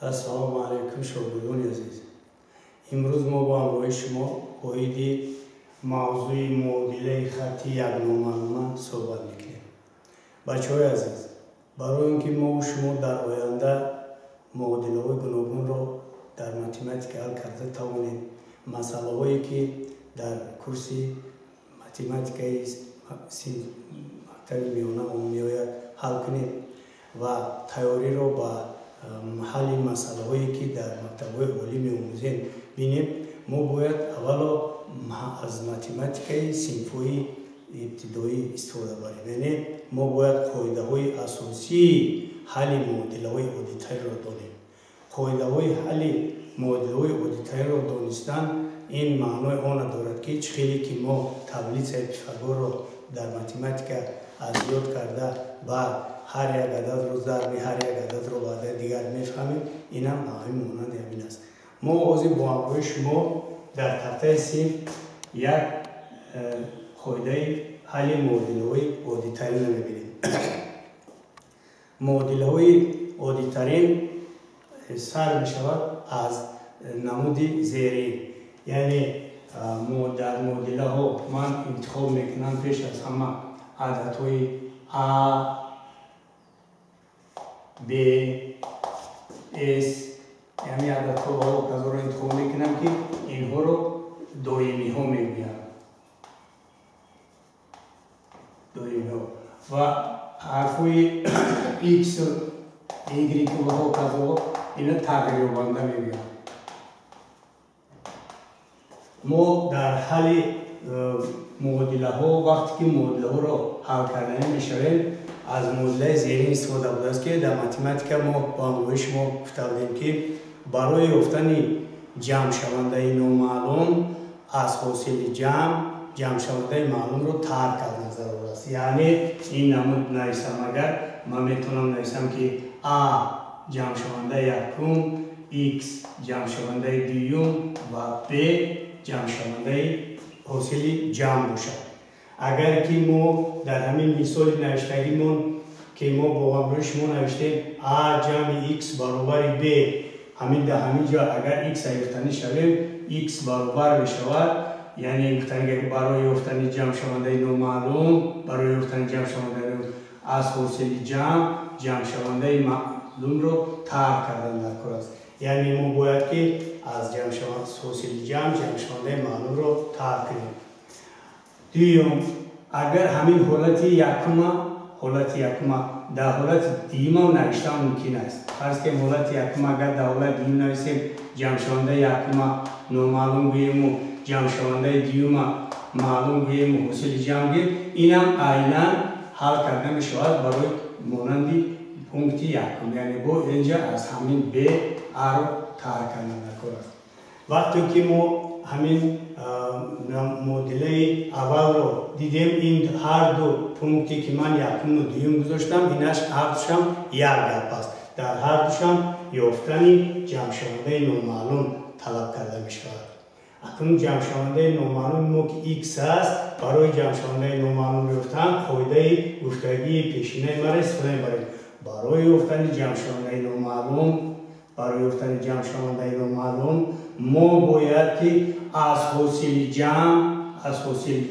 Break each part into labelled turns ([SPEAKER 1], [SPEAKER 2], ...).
[SPEAKER 1] Ассалому алайкум, шогирдони азиз. Имрӯз мо бо ҳамроҳи шумо оиди мавзӯи муодилаи хатти якномаълума суҳбат мекунем. Бачаҳои азиз, барои он ки мову шумо дар оянда муодилаҳои гуногунро дар математика ҳал карда тавонем, масъалаҳое ки дар курси математикаи мактаби миёна меояд ҳал кунем ва тайёриро ба ҳалли масъалаҳое ки дар мактабҳои олӣ меомӯзем бинем, мо бояд аввало аз математикаи синфҳои ибтидоӣ истифода барем. Яъне мо бояд қоидаҳои асосии ҳалли муодилаҳои оддитаринро донем. Қоидаҳои ҳалли муодилаҳои оддитаринро донистан ин маънои онро дорад, ки чӣ хеле ки мо таблицаи Пифагорро дар математика аз ёд карда баъд ҳар як ададро зарби ҳар як ададро ба адади дигар мефаҳмем, инам ба ҳамин монанди ҳамин аст. Мо ҳозир бо ҳамроҳи шумо дар тахтаи синф як қоидаи ҳалли муодилаҳои оддитаринро мебинем. Муодилаҳои оддитарин сар мешавад аз намуди зерин. Яъне дар муодилаҳо ман интихоб мекунам пеш аз ҳама ададҳои А, Б, С, яъне ададҳо ва казоро интихоб мекунам, ки инҳоро доимиҳо мегӯянд. Доимиҳо ва ҳарфҳои X, Y ва ҳоказо ино тағйирёбанда мегӯянд. Мо дар ҳалли муодилаҳо вақте ки муодилаҳоро ҳал карданӣ мешавем, аз муодилаи зерин истифода будааст, ки дар математика мо бо ҳамроҳи шумо гуфта будем, ки барои ёфтани ҷамъшавандаи номаълум аз ҳосили ҷамъ ҷамъшавандаи маълумро тарк кардан зарур аст. Яъне ин намуд нависам, агар ман метавонам нависам, ки А ҷамъшавандаи якум, X ҷамъшавандаи дуюм ва Б ҷамъшавандаи ҳосили ҷамъ бошад. Агар ки мо дар ҳамин мисоли навиштагимон, ки мо бо ҳамроҳи шумо навиштем А ҷамъи X баробари Б, ҳамин дар ҳамин ҷо агар X-а ёфтанӣ шавем, X баробар мешавад, яъне гуфтани барои ёфтани ҷамъшавандаи номаълум, барои ёфтани ҷамъшавандаи аз ҳосили ҷамъ ҷамъшавандаи маълумро тарк кардан даркор аст. Яъне мо бояд ки аз ҳосили ҷамъ ҷамъшавандаи маълумро тарк кунем. Дуюм, агар ҳамин ҳолати якума дар ҳолати дуюмам навиштан мумкин аст. Фарз кунем ҳолати якума агар дар ҳолати дуюм нависем, ҷамъшавандаи якума номаълум гӯему ҷамъшавандаи дуюма маълум гӯему ҳосили ҷамъ гӯем, инам айнан ҳал карда мешавад барои монанди пункти якум. Яъне бо инҷа аз ҳамин Б А-ро тарк кардан даркор аст. Вақте ки мо ҳамин муодилаи аввалро дидем, ин ҳар ду пункте ки ман якуму дуюм гузоштам, инаш ҳар душам як гап аст. Дар ҳар душам ёфтани ҷамъшавандаи номаълум талаб карда мешавад. Акнун ҷамъшавандаи номаълуми мо ки X аст, барои ҷамъшавандаи номаълум ёфтан қоидаи гуфтагии пешинаи маро истифода мебарем. Барои ёфтани ҷамъшавандаи номаълум, барои ёфтани ҷамъшавандаи номаълум мо бояд ки аз ҳосили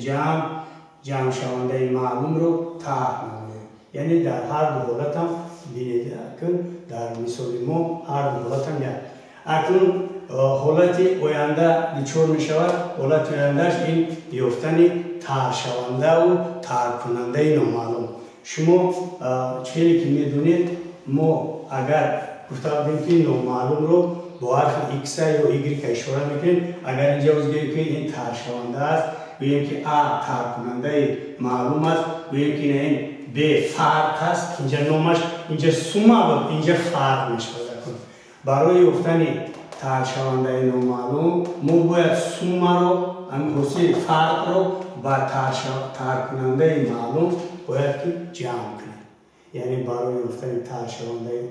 [SPEAKER 1] ҷамъ ҷамъшавандаи маълумро тарк намоем. Яъне дар ҳар ду ҳолатам бинед, акнун дар мисоли мо ҳар ду ҳолатам як. Акнун ҳолати оянда дучор мешавад. Ҳолати ояндааш ин ёфтани таркшавандаву тарккунандаи номаълум. Шумо чӣ хеле ки медонед, мо агар гуфта будем, ки номаълумро бо ҳарфи X ё Y ишора мекунем, агар инҷа боз гӯем, ки ин таркшаванда аст, гӯем, ки А тарккунандаи маълум аст, гӯем, ки ин Б фарқ аст, инҷа номаш инҷа сума буд, инҷа фарқ мешавад. Барои ёфтани таркшавандаи номаълум мо бояд сумаро, ҳамин ҳосили фарқро ба тарккунандаи маълум бояд ки ҷамъ кунем. Яъне барои ёфтани таркшавандаи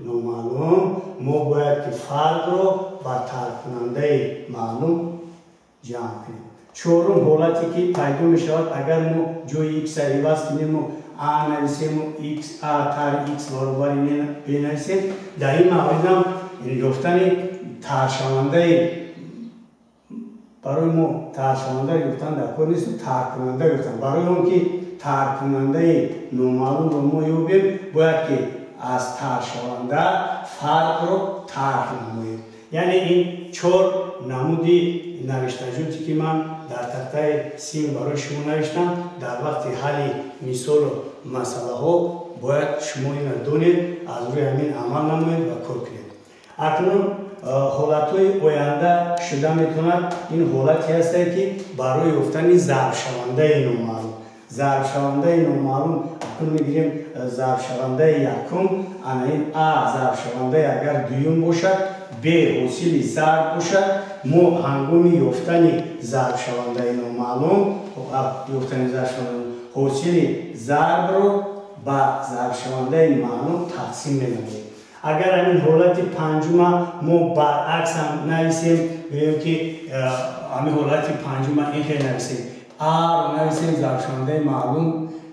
[SPEAKER 1] номаълум мо бояд ки фарқро ба тарккунандаи маълум ҷамъ кунем. Чорум ҳолате ки пайдо мешавад, агар мо ҷои X-а иваз кунему А нависему X, А тар X баробари Б нависем, дар ин мавридам ёфтани тарҳшавандаи барои мо тарҳшаванда ёфтан дар кор нест, тарҳкунанда ёфтан. Барои он ки тарҳкунандаи номаълумро мо ёбем, бояд ки аз тарҳшаванда фарқро тарҳ намоем. Яъне ин чор намуди навиштаҷоте ки ман дар тахтаи сим барои шумо навиштам, дар вақти ҳалли мисолу масъалаҳо бояд шумо инро донед, аз рӯи ҳамин амал намоед ва кор кунед. Акнун ҳолатҳои оянда шуда метавонад. Ин ҳолате ҳастае ки барои ёфтани зарбшавандаи номаълум. Зарбшавандаи номаълум акнун мегирем зарбшавандаи якум, ана ин а зарбшавандаи агар дуюм бошад, б ҳосили зарб бошад, мо ҳангоми ёфтани зарбшавандаи номаълум, ёфтани зарбшавандаи ҳосили зарбро ба зарбшавандаи маълум тақсим менамоем. Агар ҳамин ҳолати панҷума мо баръакс ҳам нависем, гӯем ки ҳамин ҳолати панҷума ин хел нависем, а-ро нависем зарбшавандаи маълум,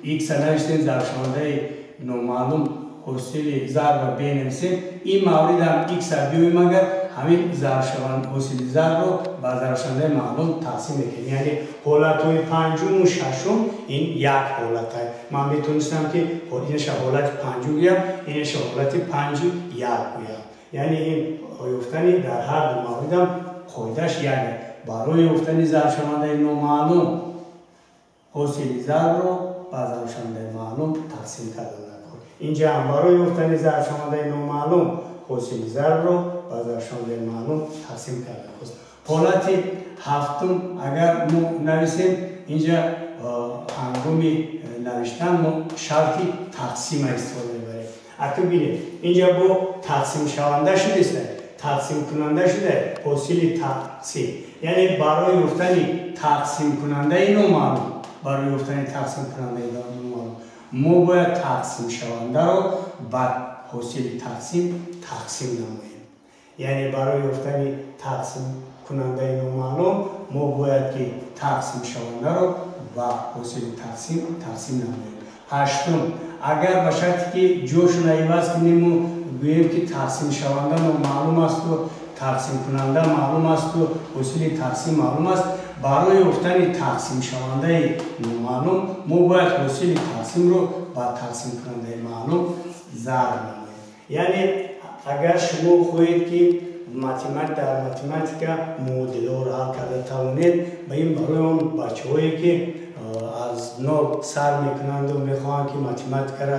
[SPEAKER 1] х-а нависем зарбшавандаи номаълум, ҳосили зарбро б нависем, ин мавридам х-а биёем, агар ҳамин ҳосили зарбро ба зарбшавандаи маълум тақсим мекунем. Яъне ҳолатҳои панҷуму шашум ин як ҳолат. Ман метавонистам ки инаша ҳолати панҷум гӯям, инаша ҳолати панҷу як гӯям. Яъне ин ёфтани дар ҳар ду мавридам қоидааш як. Барои ёфтани зарбшавандаи номаълум ҳосили зарбро ба зарбшавандаи маълум тақсим кардан даркор. Инҷа ҳам барои ёфтани зарбшавандаи номаълум ҳосили зарбро ба зарбшавандаи маълум тақсим кардан даркор. Ҳолати ҳафтум агар мо нависем, инҷа ҳангоми навиштан мо шарти тақсима истифода мебарем. Акнун бинед, инҷа бо тақсимшаванда шудааст, тақсимкунанда шуда, ҳосили тақсим. Яъне барои ёфтани тақсимкунандаи номаълум, барои ёфтани тақсимкунандаи номаълум мо бояд тақсимшавандаро ба ҳосили тақсим тақсим намоем. Яъне барои ёфтани тақсимкунандаи номаълум мо бояд ки тақсимшавандаро ба ҳосили тақсим тақсим намоем. Ҳаштум, агар ба шарте ки ҷошона иваз кунему гӯем ки тақсимшаванда номаълум асту тақсимкунанда маълум асту ҳосили тақсим маълум аст, барои ёфтани тақсимшавандаи номаълум мо бояд ҳосили тақсимро ба тақсимкунандаи маълум зарб намоем. Яъне агар шумо хоҳед ки дар математика муодилаҳоро ҳал карда тавонед, ба ин барои он бачаҳое ки аз нол сар мекунанду мехоҳанд ки математикаро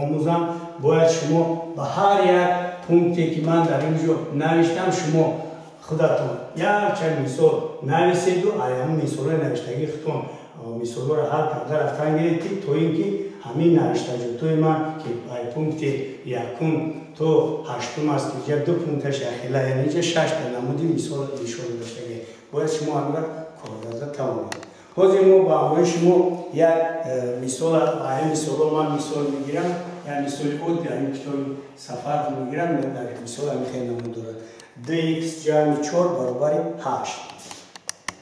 [SPEAKER 1] омӯзанд, бояд шумо ба ҳар як пункте ки ман дар ин ҷо навиштам, шумо худатон якчанд мисол нависеду ҳамин мисолҳои навиштагии худтон мисолҳоро ҳал карда рафтан гиред, ки то ин ки ҳамин навиштаҷотҳои ман ки пункти якум то ҳаштум аст, ки инҷа ду пункташ якхела, яъне инҷа шашта намуди мисол нишон доштагӣ, бояд шумо ҳаминро кор карда тавонед. Ҳозир мо ба ҳамроҳи шумо як мисол, ҳамин мисолҳо ман мисол мегирам, як мисоли оддӣ, ҳамин китоби Сафаров мегирам, дар мисол ҳамин хел намуд дорад. 2х ҷамъи 4 баробари 8.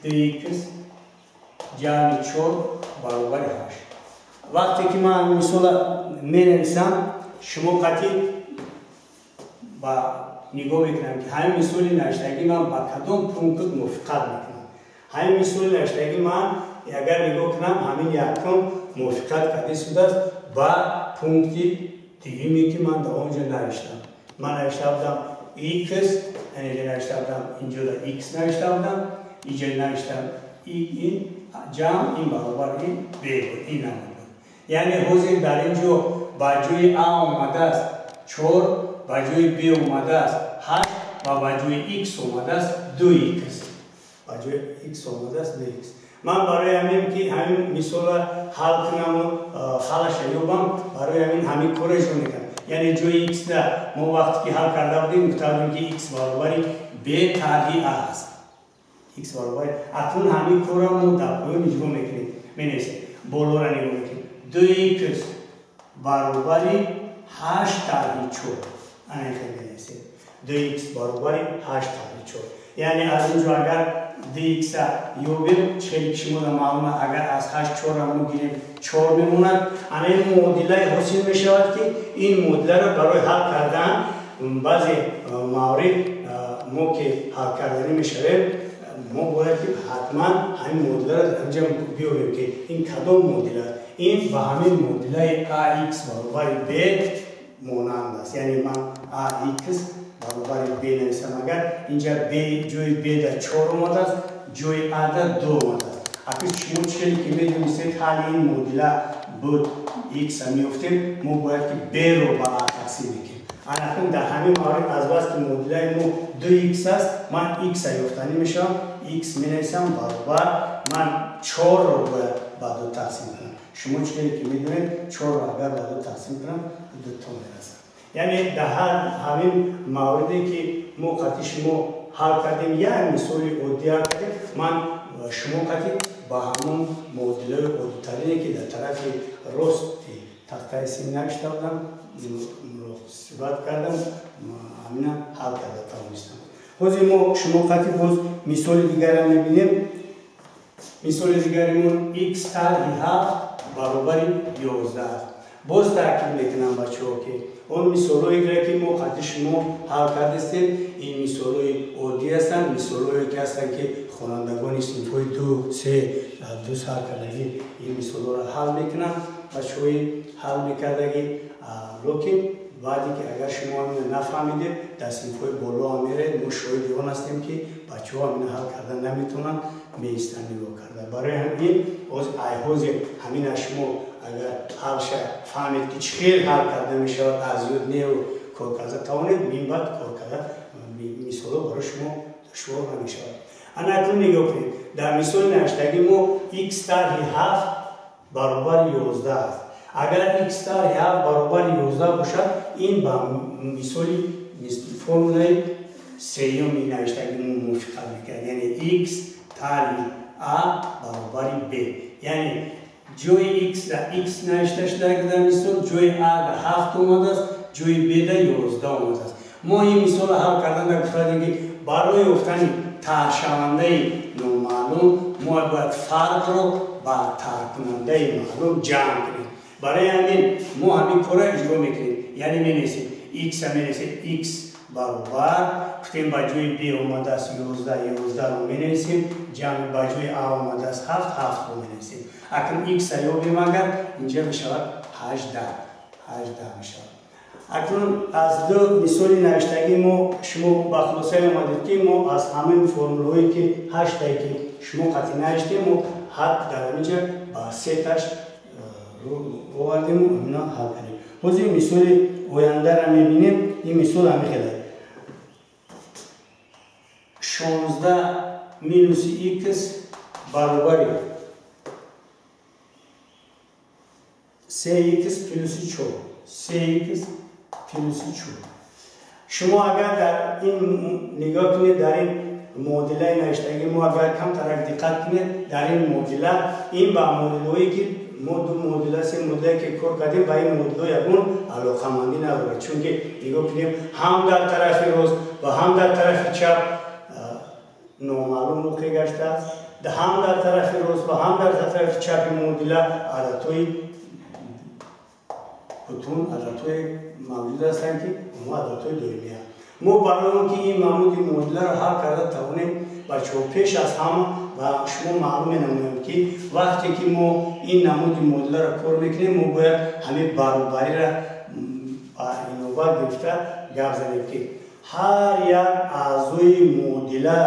[SPEAKER 1] 2х ҷамъи 4 баробари 8. Вақте ки ман ҳамин мисола менависам, шумо қатъи ба нигоҳ мекунам ки ҳамин мисоли навиштагии ман ба кадом пункт мувофиқат мекунад. Ҳамин мисоли навиштагии ман агар нигоҳ кунам, ҳамин якум мувофиқат карда шудааст ба пункти дуюме ки ман дар он ҷо навиштам. Ман навишта будам x, яъне навишта будам инҷо x навишта будам, инҷо навиштам ин ҷамъ ин баробар ин b буд, ин намуд буд. Яъне ҳозир дар ин ҷо ба ҷои а омадааст 4, ба ҷои b омадааст 8 ва ба ҷои x омадааст 2x. Ба ҷои x омадааст 2x. Ман барои ҳамин ки ҳамин мисолро ҳал кунаму ҳалаша ёбам, барои ҳамин ҳамин корро иҷро мекунам. Яъне ҷои x-да мо вақте ки ҳал карда будем, гуфта будем ки x баробари b тарҳи a аст. X баробари. Акнун ҳамин корро мо дар поён иҷро мекунем. Менависем. Болоро нигоҳ мекунем. 2x баробари 8 тарҳи 4. Ана ин хел менависем. 2x баробари 8 тарҳи 4. Яъне аз ин ҷо агар 2x-а ёбем, хеле ки шумо маълума, агар аз 8 4-ро мо гирем, 4 мемонад. Ана ин муодилае ҳосил мешавад ки ин муодиларо барои ҳал кардан баъзе маврид мо ки ҳал карданӣ мешавем, мо бояд ки ҳатман ҳамин муодиларо дар инҷа биёбем, ки ин кадом муодила аст. Ин ба ҳамин муодилаи ax баробари b монанд аст. Яъне ман ax баробари b нависам, агар инҷа b ҷои b дар 4 омадааст, ҷои a дар 2 омадааст. Акнун шумо чӣ ки медонистед ҳалли ин муодила буд x-а меёфтем, мо бояд ки b-ро ба a тақсим мекунем. Акнун дар ҳамин маврид аз бас ки муодилаи мо 2x аст, ман x-а ёфтанӣ мешавам. X менависам баробар, ман 4-ро бояд ба 2 тақсим кунам. Шумо чӣ ки медонед, 4-ро агар ба 2 тақсим кунам, 2 то мерасад. Яъне дар ҳамин мавриде ки мо қатъи шумо ҳал кардем, як мисоли оддӣ ҳал кардем, ман шумо қатъи ба ҳамон муодилаи оддитарине ки дар тарафи рости тахтаи сим навишта будам, муносибат кардам, ҳамина ҳал карда тавонистам. Ҳозир мо шумо қатъи боз мисоли дигарро мебинем. Мисоли дигаримон x тарҳи 7 баробари 11 аст. Боз таъкид мекунам бачаҳо, ки он мисолҳое ки мо қатъи шумо ҳал кардастем, ин мисолҳои оддӣ ҳастанд, мисолҳое ки ҳастанд ки хонандагони синфҳои 2, 3, 2 сар кардагӣ ин мисолҳоро ҳал мекунанд, бачаҳои ҳал мекардагӣ. Лекин баъде ки агар шумо ҳамина нафаҳмидед, дар синфҳои боло ҳам меравед, мо шоҳиди он ҳастем ки бачаҳо ҳамина ҳал карда наметавонанд, меистанд нигоҳ карда. Барои ҳамин ҳозир ҳамина шумо агар ҳалша фаҳмед ки чӣ хел ҳал карда мешавад, аз ёд неу кор карда тавонед, минбаъд кор карда мисолҳо барои шумо душвор намешавад. Ана акнун нигоҳ кунед, дар мисоли навиштагӣ мо x тарҳи 7 баробари 11 аст. Агар x тарҳи 7 баробари 11 бошад, ин ба мисоли формулаи сеюми навиштагӣ мо мувофиқат мекунад. Яъне x тарҳи a баробари b. Яъне ҷои x дар x навишта шуда дар мисол, ҷои a дар 7 омадааст, ҷои b дар 11 омадааст. Мо ин мисолро ҳал кардан дар гуфтадем ки барои ёфтани тарҳшавандаи номаълум мо бояд фарқро ба тарҳкунандаи маълум ҷамъ кунем. Барои ҳамин мо ҳамин корро иҷро мекунем. Яъне менависем x-а менависем x баробар, гуфтем ба ҷои b омадааст 11, 11-ро менависем, ҷамъ ба ҷои a омадааст 7, 7-ро менависем. Акнун x-а ёбем агар, инҷа мешавад 18, 18 мешавад. Акнун аз ду мисоли навиштагӣ мо шумо ба хулосае омадед ки мо аз ҳамин формулҳое ки 8-тае ки шумо қатъи навиштем, мо ҳад дар ҳаминҷа ба 3-таш овардему ҳамина ҳал кардем. Ҳозир мисоли ояндаро мебинем. Ин мисол ҳамин хел аст. 16 минуси x баробари 3x плюси 4, 3x плюси 4. Шумо агар дар ин нигоҳ кунед, дар ин муодилаи навиштагӣ мо агар камтарак диққат кунед, дар ин муодила, ин ба муодилаҳое ки мо ду муодила, се муодилае ки кор кардем, ба ин муодилаҳо ягон алоқамандӣ надорад. Чунки нигоҳ кунем, ҳам дар тарафи рост ва ҳам дар тарафи чап номаълум воқеъ гаштааст, ҳам дар тарафи рост ва ҳам дар тарафи чапи муодила ададҳои бутун, ададҳои мавҷуд ҳастанд ки онҳо ададҳои доимианд. Мо барои он ки ин намуди муодиларо ҳал карда тавонем, бачаҳо, пеш аз ҳама ба шумо маълум менамоем ки вақте ки мо ин намуди муодиларо кор мекунем, мо бояд ҳамин баробариро ба инобат гирифта гап занем ки ҳар як аъзои муодила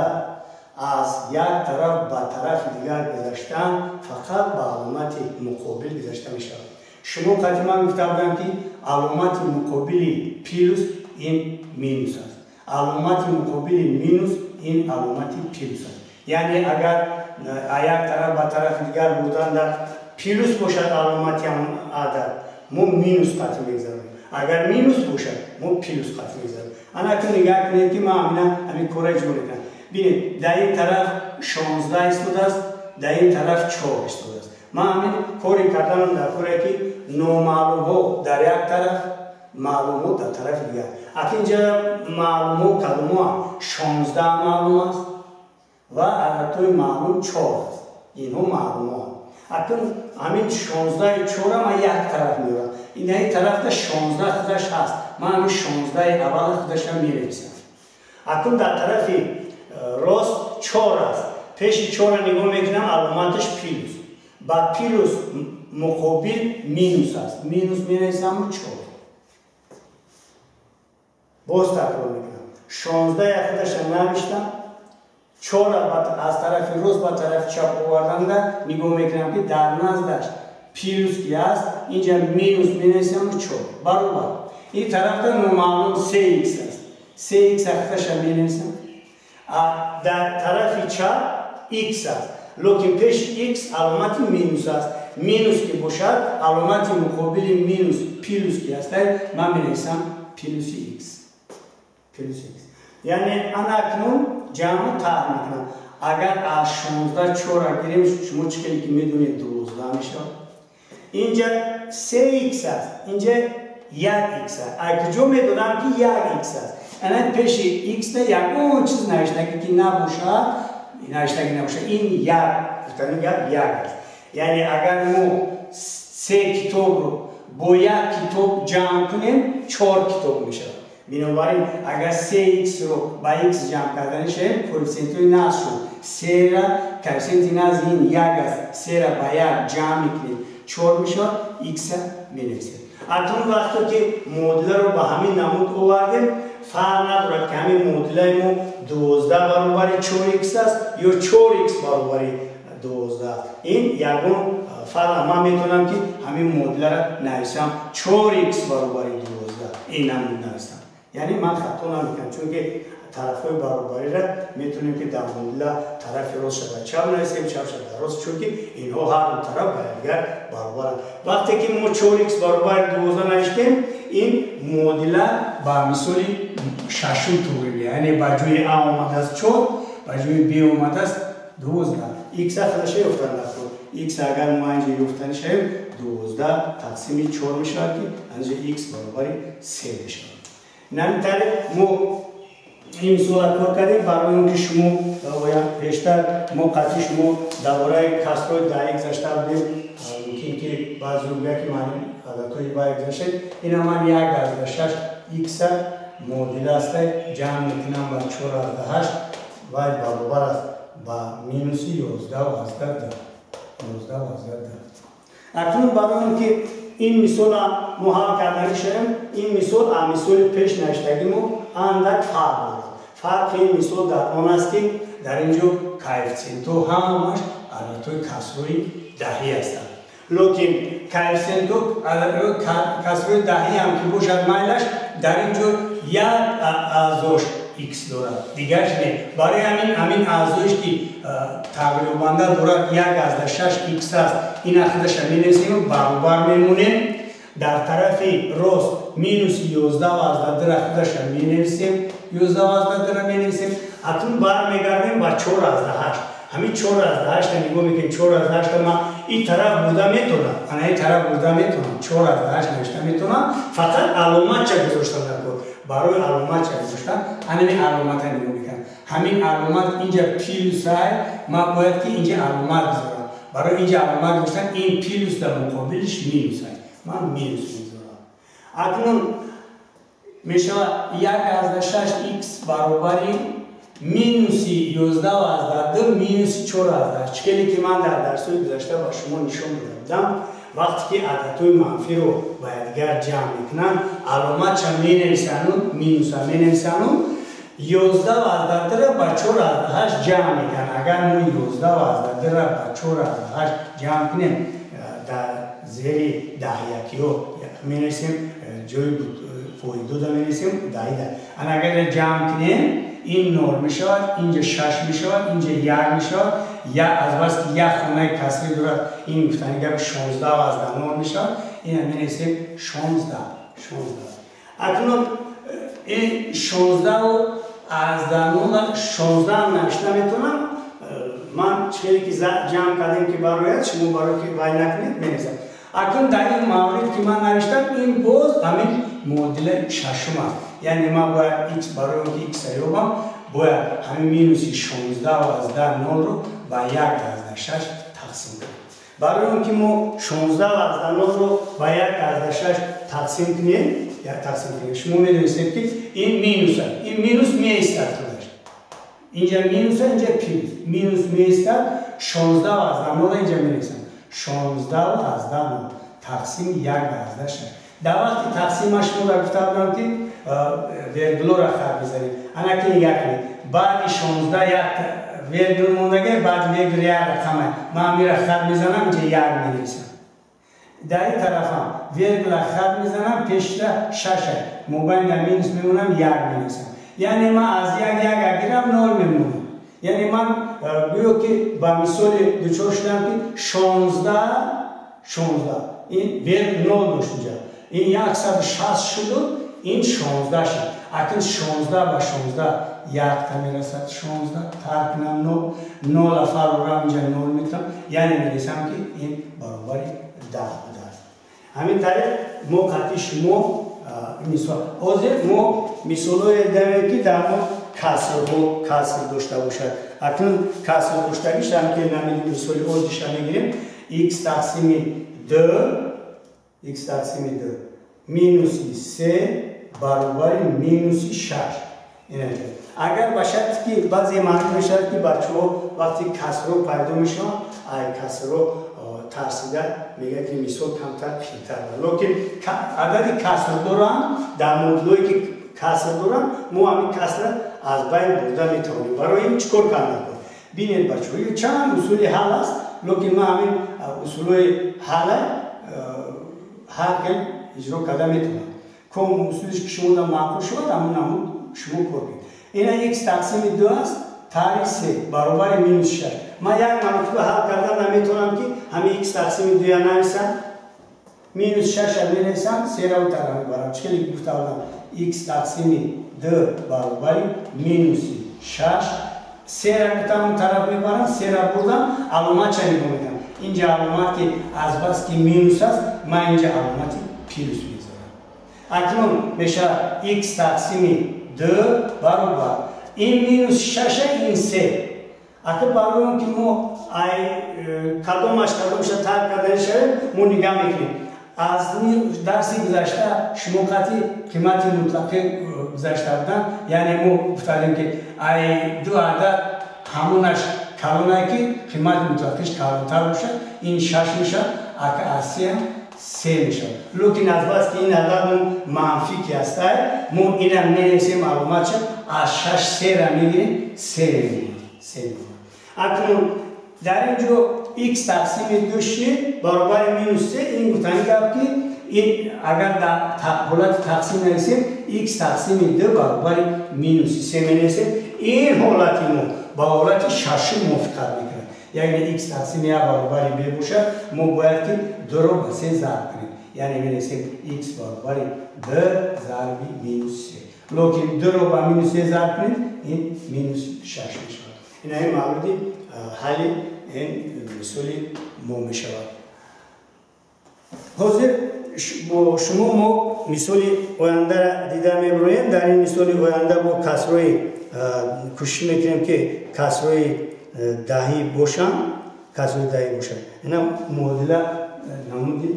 [SPEAKER 1] аз як тараф ба тарафи дигар гузаштан фақат ба аломати муқобил гузашта мешавад. Шумо қатъи ман гуфта будам ки аломати муқобили плюс ин минус аст, аломати муқобили минус ин аломати плюс аст. Яъне агар як тараф ба тарафи дигар бурдан дар плюс бошад аломати адад, мо минус қатъи мегузаронем. Агар минус бошад, мо плюс қатъи мегузаронем. Ана акнун нигоҳ кунед ки ман ҳамина ҳамин корро иҷро мекунам. Бинед, дар ин тараф 16 истодааст, дар ин тараф 4 истодааст. Ман ҳамин кори карданам дар коре ки номаълумҳо дар як тараф, маълумҳо дар тарафи дигар. Акнун инҷа маълумҳо кадомҳо? 16 маълум аст ва ададҳои маълум 4 аст. Инҳо маълумҳо. Акнун ҳамин 16 4 ман як тараф меорам. Ин тарафда 16 худаш ҳаст. Ман ҳамин 16 аввал худашам менависам. Акнун дар тарафи рост 4 аст. Пеши 4-ро нигоҳ мекунам, аломаташ плюс. Ба плюс муқобил минус аст. Минус менависам 4. Боз такрор мекунам. 16 худаша навиштам. 4 аз тарафи рост ба тарафи чап оварданда нигоҳ мекунам, ки дар наздаш плюс ки аст, инҷа минус менависам 4. Баробар. Ин тарафда номаълум 3x аст. 3x худаша менависам. Дар тарафи чап x аст. Лекин пеши x аломати минус аст. Минус ки бошад, аломати муқобили минус плюс ки аст, ман менависам плюси x. Плюс x. Яъне ана акнун ҷамъу тарҳ мекунам. Агар аз 16 4 гирем, шумо чӣ хеле ки медонед 12 мешавад. Инҷа 3x аст, инҷа 1x аст. Аз куҷо медонам ки 1x аст? Ана пеши x-да ягон чиз навиштагӣ ки набошад, навиштагӣ набошад, ин як, гуфтани гап як аст. Яъне агар мо 3 китобро бо як китоб ҷамъ кунем, 4 китоб мешавад. Бинобар ин агар 3x-ро ба x ҷамъ кардани шавем, коэффисиентҳои назд шуд. 3-ра коэффисиенти назди ин 1 аст, 3-ра ба 1 ҷамъ мекунем, 4 мешавад, x-а менависем. Акнун вақте ки муодиларо ба ҳамин намуд овардем, фарқ надорад ки ҳамин муодилаи мо 12 баробари 4x аст ё 4x баробари 12 аст. Ин ягон фарқ, ман метавонам ки ҳамин муодиларо нависам 4x баробари 12, ин намуд нависам. Яъне ман хато намекунам, чунки тарафҳои баробариро метавонем ки дар муодила тарафи рост шада чап нависем, чап шада рост, чунки инҳо ҳар ду тараф ба якдигар баробаранд. Вақте ки мо 4x баробари 12 навиштем, ин муодила ба мисоли шашум туғри меояд. Яъне ба ҷои а омадааст 4, ба ҷои б омадааст 12. X-а худаша ёфтан даркор. X агар мо инҷа ёфтани шавем, 12 тақсими 4 мешавад, ки анҷа x баробари 3 мешавад. Ин тариқ мо ин мисолро кор кардем барои он ки шумо пештар мо қатъи шумо дар бораи касрҳои даҳӣ гузашта будем. Мумкин ки баъзеҳо гӯянд ки ман ададҳои баъд гузаштем. Ина ман 1.6 x-а муодила аст, ҷамъ мекунам ба 4.8 вай баробар аст ба минуси 11.2. 11.2. Акнун барои он ки ин мисолро мо ҳал кардани шавем, ин мисол аз мисоли пеш навиштагӣ мо андак фарқ дорад. Фарқи ин мисол дар он аст, ки дар ин ҷо коэффисиентҳо ҳамааш ададҳои касрҳои даҳӣ ҳастанд. Лекин коэффисиентҳо касрҳои даҳӣ ҳам ки бошад майлаш, дар ин ҷо як аъзош x дорад, дигарш не. Барои ҳамин аъзоиш ки тағйирёбанда дорад 1.6 x аст, ин худаша менависем, баробар мемонем. Дар тарафи рост минуси 11.2 худаша менависем, 11.2 менависем. Акнун бармегардем ба 4.8. Ҳамин 4.8 нигоҳ мекунем, 4.8 ман ин тараф бурда метавонам, ана ин тараф бурда метавонам, 4.8 навишта метавонам, фақат аломатча гузоштан даркор. Барои аломатча гузоштан ҳамин аломатро нигоҳ мекунам. Ҳамин аломат инҷа плюс ай, ман бояд ки инҷа аломат гузорам. Барои инҷа аломат гузоштан ин плюс дар муқобилиш минус ай, ман минус мегузорам. Акнун мешавад 1.6 x баробари минуси 11.2 минуси 4.8. Чӣ хеле ки ман дар дарсҳои гузашта ба шумо нишон дода будам, вақте ки ададҳои манфиро ба якдигар ҷамъ мекунанд, аломатча менависану минуса менависану 11.2-ро ба 4.8 ҷамъ мекунанд. Агар мо 11.2-ро ба 4.8 ҷамъ кунем, дар зери даҳякиҳо менависем, ҷои фоидода менависем даҳида. Ана агар ҷамъ кунем, ин 0 мешавад, инҷа 6 мешавад, инҷа 1 мешавад. Аз бас ки як хонаи касрӣ дорад, ин гуфтани гап 16.0 мешавад. Ина менависем 16. 16. Акнун ин 16.0 16 навишта метавонам. Ман чӣ ки ҷамъ кардем ки барояд, шумо барои ки вай накунед менависам. Акнун дар ин маврид ки ман навиштам, ин боз ҳамин муодилаи шашум аст. Яъне ман бояд x барои он ки x-а ёбам, бояд ҳамин минуси 16.0-ро ба 1.6 тақсим кунам. Барои он ки мо 16,0 ро ба 1,6 тақсим кунем, як тақсим кунем. Шумо медонистед ки ин минус аст. Ин минус меистад худаш. Инҷа минус аст, инҷа плюс. Минус меистад, 16,0 инҷа менависам. 16,0 тақсим 1,6. Дар вақти тақсимаш мо гуфта будам ки вергулоро хат мезанем. Ана ки нигоҳ кунед. Баъди 16 як вергул мондагӣ, баъди вергул як рақам аст. Ман амира хат мезанам, инҷа як менависам. Дар ин тарафам вергула хат мезанам, пешта 6 аст. Мобайн дар минус мемонам, як менависам. Яъне ман аз як як гирам 0 мемонам. Яъне ман гӯё ки ба мисоли дучор шудам ки 16 ин вергул 0 дошт инҷа. Ин 160 шуду, ин 16 шуд. Акнун 16 ба 16 якта мерасад, 16 тарк кунам 0, 0 фарорам инҷа 0 метавам. Яъне менависам ки ин баробари 10 будааст. Ҳамин тариқ мо қатъи шумо мисол. Ҳозир мо мисолҳое дорем ки дар мо касрҳо каср дошта бошад. Акнун каср доштагиш ҳам ки намедонем мисоли оддиша мегирем. X тақсими 2, x тақсими 2 минуси 3 баробари минуси 6. Агар ба шарте ки баъзе маълум мешавад ки бачаҳо вақти касрҳо пайдо мешаванд, ай касрҳо тарсида мегӯяд ки мисол камтар қийтар. Лекин адади каср доранд, дар модулҳое ки каср доранд, мо ҳамин касрро аз байн бурда метавонем. Барои ин чӣ кор кардан? Бинед бачаҳо, чанд усули ҳал аст, лекин ман ҳамин усулҳои ҳалла ҳар хел иҷро карда метавонам. Ком усулиш ки шумо дар маъқул шавад, ҳамон намуд шумо кор кунед. Ина x тақсими 2 аст, тари 3 баробари минус 6. Ман як маротиба ҳал кардан наметавонам ки ҳамин x тақсими 2-я нависам, минус 6-а менависам, 3-ро он тараф мебарам. Чӣ хеле гуфта будам, x тақсими 2 баробари минуси 6, 3-ро гуфтам он тараф мебарам, 3-ро бурдам, аломатша нигоҳ мекунам. Инҷа аломат ки азбаски минус аст, ман инҷа аломати плюс мегузорам. Акнун мешавад x тақсими 2 баробар ин минус 6, ин 3. Акнун барои он ки мо кадомаш кадомаша тарк карда шавем, мо нигоҳ мекунем. Аз дарси гузашта шумо қатъи қимати мутлақи гузашта будан, яъне мо гуфтадем ки ай ду адад ҳамонаш калонае ки қимати мутлақиш калонтар бошад, ин 6 мешавад, ака аз 3 3 мешавад. Лекин аз бас ки ин адад мо манфӣ ки ҳастай, мо ина менависем маълуматша, аз 6 3-ра мегирем, 3 мемонад. 3 мемонад. Акнун дар ин ҷо x тақсими 2 ши баробари минус 3, ин гуфтани гап ки ин агар дар ҳолати тақсим нависем, x тақсими 2 баробари минуси 3 менависем. Ин ҳолати мо ба ҳолати шашум мувофиқат мекунад. Яъне x тақсими 1 баробари b бошад, мо бояд ки 2-ро ба 3 зарб кунем. Яъне менависем x баробари 2 зарби минус 3. Лекин 2-ро ба минус 3 зарб кунем, ин минус 6 мешавад. Ин ҳамин мавриди ҳалли ин мисоли мо мешавад. Ҳозир бо шумо мо мисоли ояндаро дида мебароем. Дар ин мисоли оянда бо касрҳои кӯшиш мекунем ки касрҳои даҳӣ бошанд, касрҳои даҳӣ бошанд. Ина муодила намуди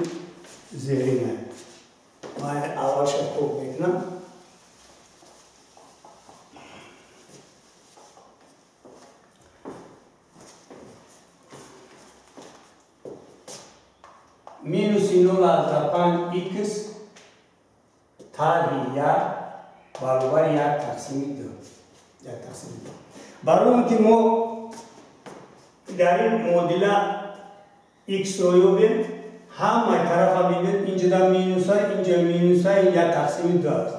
[SPEAKER 1] зерина. Ман аввалша пок мекунам. Минуси 0,5 x тарҳи 1 баробари 1 тақсими 2. 1 тақсими 2. Барои он ки мо дар ин муодила x-ро ёбем, ҳамаи тарафа мебинед, инҷода минуса, инҷа минуса, ин 1 тақсими 2 аст.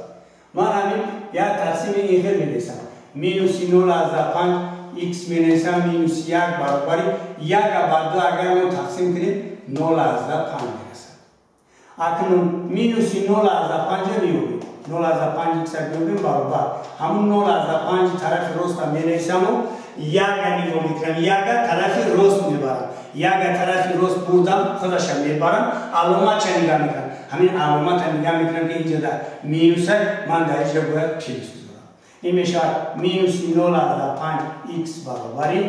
[SPEAKER 1] Ман ҳамин 1 тақсими ин хел менависам. Минуси 0,5 x менависам, минуси 1 баробари 1 ба 2 агар мо тақсим кунем, 0,5 мерасад. Акнун минуси 0,5 меёбем. 0,5 x меёбем баробар. Ҳамун 0,5 тарафи роста менависаму 1 нигоҳ мекунам. 1 тарафи рост мебарам. 1 тарафи рост бурдам, худаша мебарам, аломатша нигоҳ мекунам. Ҳамин аломатша нигоҳ мекунам ки инҷода минуса, ман дар инҷа бояд плюс гузорам. Ин мешавад минуси 0,5 x баробари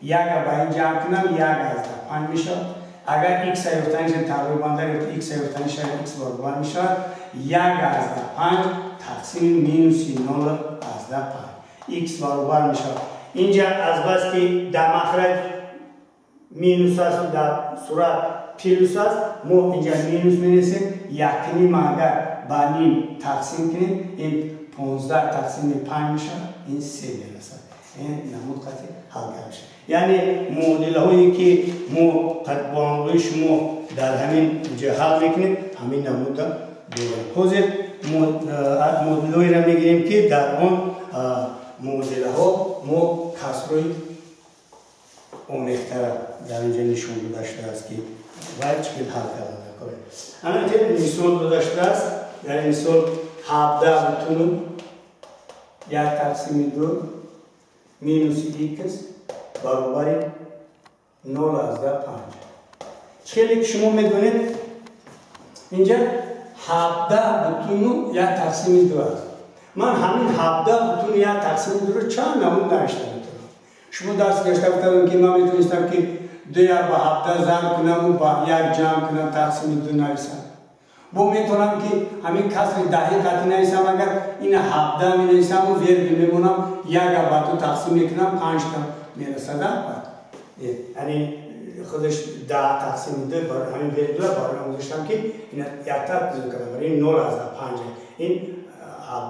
[SPEAKER 1] 1 ба ин ҷамъ кунам, 1,5 мешавад. Агар x ёфтанишам тағйир банда гирифта x ёфтанишам x баробар мешавад 1.5 тақсими минуси 0.5. X баробар мешавад. Инҷа аз бас ки дар махраҷ минус аст, дар сурат плюс аст, мо инҷа минус менависем. 1.5 агар ба ним тақсим кунем, ин 15 тақсими 5 мешавад, ин 3 мерасад. Ин намуд қатъи ҳал карда мешавад. Яъне муодилаҳое ки мо бо ҳамроҳи шумо дар ҳамин ҷо ҳал мекунем, ҳамин намуда дорем. Ҳозир муодилаҳоеро мегирем ки дар он муодилаҳо мо касрҳои омехтара дар инҷо нишон дода шудааст ки вай чӣ хел ҳал карда мекунем. Ана мисол дода шудааст. Дар ин мисол 17.1 тақсими 2 минуси x баробари 0.5. Хеле ки шумо медонед, инҷа 17.1 тақсими 2 аст. Ман ҳамин 17.1 тақсими 2-ро чанд намуд навишта метавонам. Шумо дарс гашта гуфтам ки ман метавонистам ки 2 ба 17 зарб кунаму ба 1 ҷамъ кунам тақсими 2 нависам. Бо метавонам ки ҳамин касри даҳи қатъӣ нависам, агар ина 17 менависаму верби мемонам, 1 ба 2 тақсим мекунам, 5 та мерасад. Яъне худаш 10 тақсими 2 барои ҳамин вербила барои он гузоштам ки ина якта зиёд кардам, барои 0.5, ин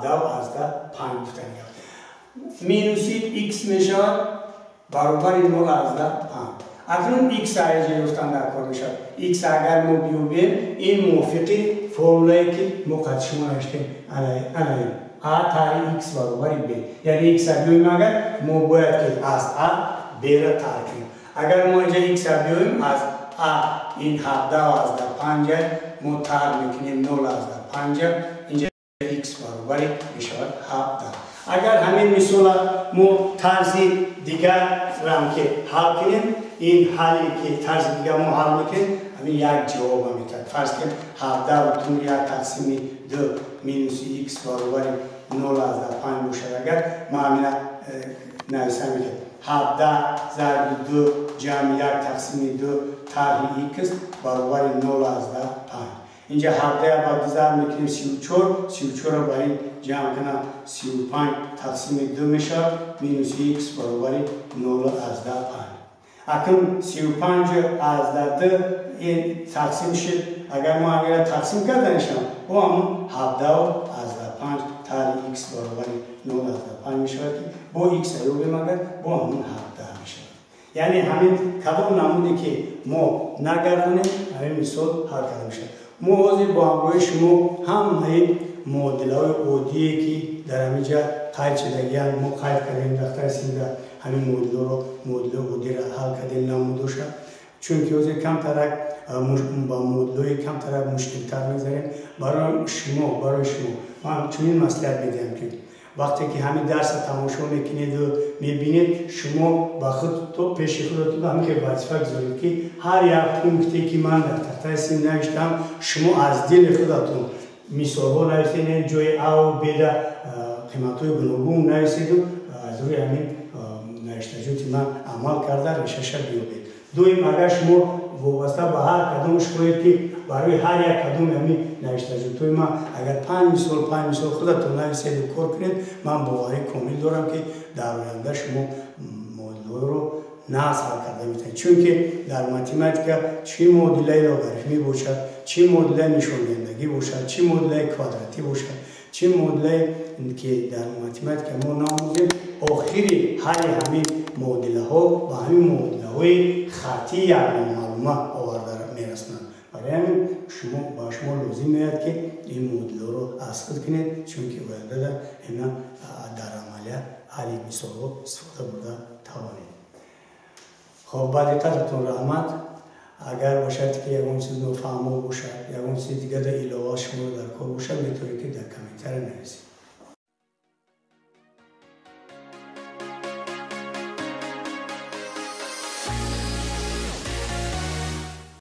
[SPEAKER 1] 17.5 гуфтани. Минуси x мешавад баробари 0.5. Акнун x аҷа ёфтан дар кор мешавад. X агар мо биёбем, ин мувофиқи формулае ки мо қад шумо навиштем, ана ин а тари x баробари b. Яъне x биёем агар, мо бояд ки аз а b-ро тарк кунем. Агар мо инҷа x биёем, аз а ин 17.5 мо тар мекунем 0.5, инҷа x баробари мешавад 17. Агар ҳамин мисола мо тарзи дигарам ки ҳал кунем, ин ҳале ки тарзи дигар мо ҳал мекунем, ҳамин як ҷавоб метавад. Фарз кунем 17.1 тақсими 2 минуси x баробари 0.5 бошад, агар ман ҳамина нависам ки 17 зарби 2 ҷамъи 1 тақсими 2 тарҳи x баробари 0.5. Инҷа 17 ба 2 зарб мекунем 34, 34-ро ба ин ҷамъ кунам 35 тақсими 2 мешавад, минуси x баробари 0.5. Акнун 35.2 ин тақсим шуд. Агар мо ҳаминро тақсим карданишам, бо ҳамун 17.5 тарҳи x баробари 0.5 мешавад ки бо x ёбем агар, бо ҳамун 17 мешавад. Яъне ҳамин кадом намуде ки мо нагардонем, ҳамин мисол ҳал карда мешавад. Мо ҳозир бо ҳамроҳи шумо ҳамаи муодилаҳои оддие ки дар ҳамин ҷа қайд шудагианд, мо қайд кардем дафтари синда, ҳамин муодиларо, муодилаи оддиро ҳал кардем намудоша. Чунки ҳозир камтарак ба муодилаҳои камтарак мушкилтар мегзарем. Барои шумо ман чунин маслиҳат медиҳам ки вақте ки ҳамин дарсро тамошо мекунеду мебинед, шумо ба худ то пеши худатон ҳамин хел вазифа гузоред ки ҳар як пункте ки ман дар тахтаи син навиштам, шумо аз дили худатон мисолҳо нависед, ҷои а-у б-да қиматҳои гуногун нависеду аз рӯи ҳамин навиштаҷоти ман амал карда решаша биёбед. Дуюм, агар шумо вобаста ба ҳар кадомаш хоҳед ки барои ҳар як кадоми ҳамин навиштаҷотҳои ман агар 5 мисол 5 мисол худатон нависеду кор кунед, ман боварии комил дорам ки дар оянда шумо муодилаҳоро нағз ҳал карда метавонед. Чунки дар математика чӣ муодилаи логарифмӣ бошад, чӣ муодилаи нишондиҳандагӣ бошад, чӣ муодилаи квадратӣ бошад, чӣ муодилае ки дар математика мо наомӯзем, охири ҳалли ҳамин муодилаҳо ба ҳамин муодилаҳои хаттии якномаълума оварда мерасонанд. Барои ҳамин ба шумо лозим меояд ки ин муодилаҳоро аз худ кунед, чунки оянда ина дар амалия ҳалли мисолҳо истифода бурда тавонед. Хоб, ба диққататон раҳмат. Агар бошад ки ягон чиз нофаҳмо бошад, ягон чизи дигар дар илова шуморо дар кор бошад, метавонед ки дар комментария нависед.